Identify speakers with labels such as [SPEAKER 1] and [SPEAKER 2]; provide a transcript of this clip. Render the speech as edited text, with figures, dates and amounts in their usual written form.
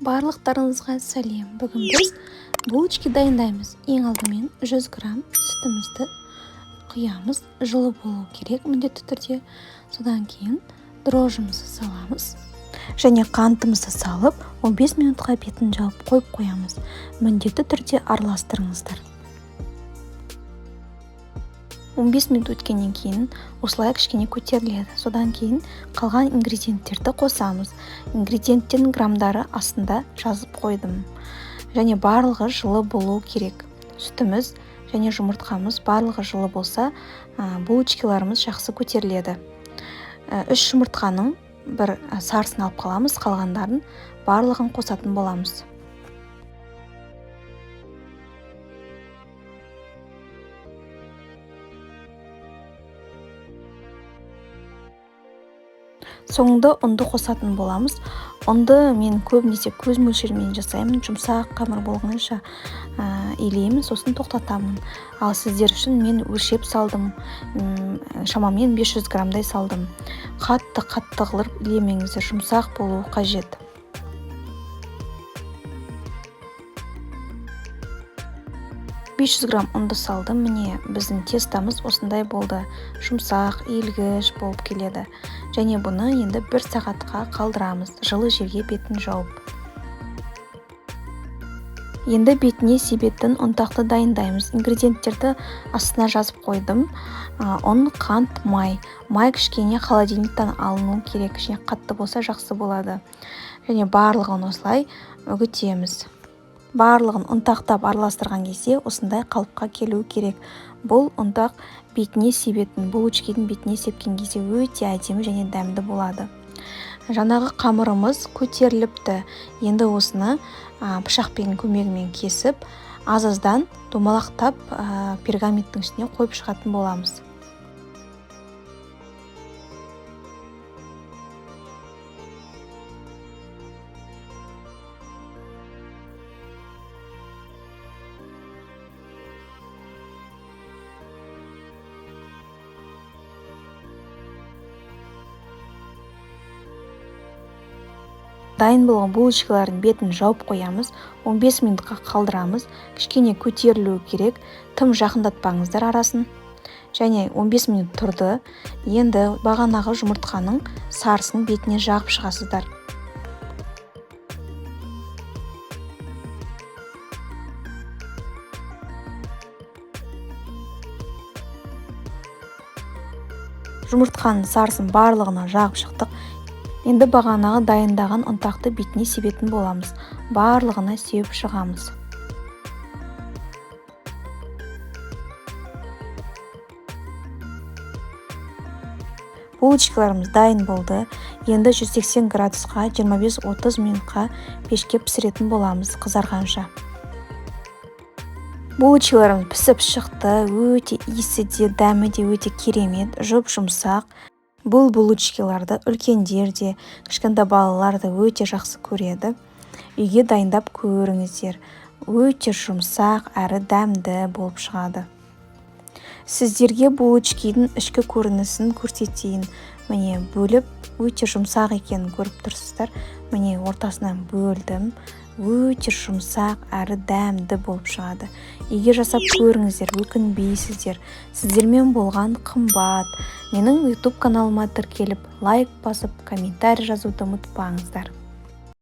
[SPEAKER 1] Барлықтарыңызға сәлем! Бүгін біз булочки дайындаймыз. Ең алдымен 100 грамм сүтімізді құямыз. Жылы болу керек міндетті түрде. Содан кейін дрожжымызды саламыз және қантымызды салып, 15 минутқа бетін жауып қойып қоямыз. Міндетті түрде араластырыңыздар. 15 минут өткеннен кейін осылай кішкене көтеріледі. Содан кейін қалған ингредиенттерді қосамыз. Ингредиенттердің граммдары астында жазып қойдым. Және барлығы жылы болу керек. Сүтіміз және жұмыртқамыз барлығы жылы болса, булочкаларымыз жақсы көтеріледі. 3 жұмыртқаның бір сарысын алып қаламыз, қалғандарын барлығын қосатын боламыз. Соңында ұнды қосатын боламыз. Ұнды мен көбінесе көз мөлшерімен жасаймын. Жұмсақ қамыр болғанша илеймін, сосын тоқтатамын. Ал сіздер үшін мен өлшеп салдым. Шамамен 500 граммдай салдым. Қатты-қатты қылып илемеңіздер, жұмсақ болуы қажет. 500 грамм ұнды салдым. Міне, біздің тестамыз осындай болды. Жұмсақ, иілгіш болып келеді. Және бұны енді 1 сағатқа қалдырамыз, жылы жерге бетін жауып. Енді бетіне себетін ұнтақты дайындаймыз. Ингредиенттерді астына жазып қойдым. Ұн, қант, май. Май кішкене холодильниктен алыну керек, кішкене қатты болса жақсы болады. Және барлығын осылай үгітеміз. Барлығын ұнтақтап араластырған кезде осындай қалыпқа келу керек. Бұл ұнтақ бетіне себетін, булочкидің бетіне сепкен кезде өте әдемі және дәмді болады. Жаңағы қамырымыз көтеріліпті. Енді осыны пышақпен көмегімен кесіп, аз-аздан домалақтап, пергаменттің үстіне қойып шығатын боламыз. Дайын болған булочкалардың бетін жауып қоямыз, 15 минутқа қалдырамыз. Кішкене көтерілуі керек, тым жақындатпаңыздар арасын. Және 15 минут тұрды. Енді бағанағы жұмыртқаның сарысын бетіне жағып шығасыздар. Жұмыртқаның сарысын барлығына жағып шықтық. Енді бағанағы дайындаған ұнтақты бетіне себетін боламыз. Барлығына сеуіп шығамыз. Булочкаларымыз дайын болды. Енді 180 градусқа 25-30 минутқа пешке пісіретін боламыз қызарғанша. Булочкаларымыз пісіп шықты. Өте иісі де, дәмі де өте керемет, жұп-жұмсақ. Бұл булочкаларды үлкендер де, кішкентай балалар да өте жақсы көреді. Үйге дайындап көріңіздер. Өте жұмсақ әрі дәмді болып шығады. Сіздерге булочкидің ішкі көрінісін көрсетейін. Міне, бөліп өте жұмсақ екенін көріп тұрсыздар. Міне, ортасынан бөлдім. Өте жұмсақ әрі дәмді болып шығады. Үйге жасап көріңіздер, өкінбейсіздер. Сіздермен болған Қымбат. Менің YouTube каналыма тіркеліп, лайк басып, комментарий жазуды ұмытпаңыздар.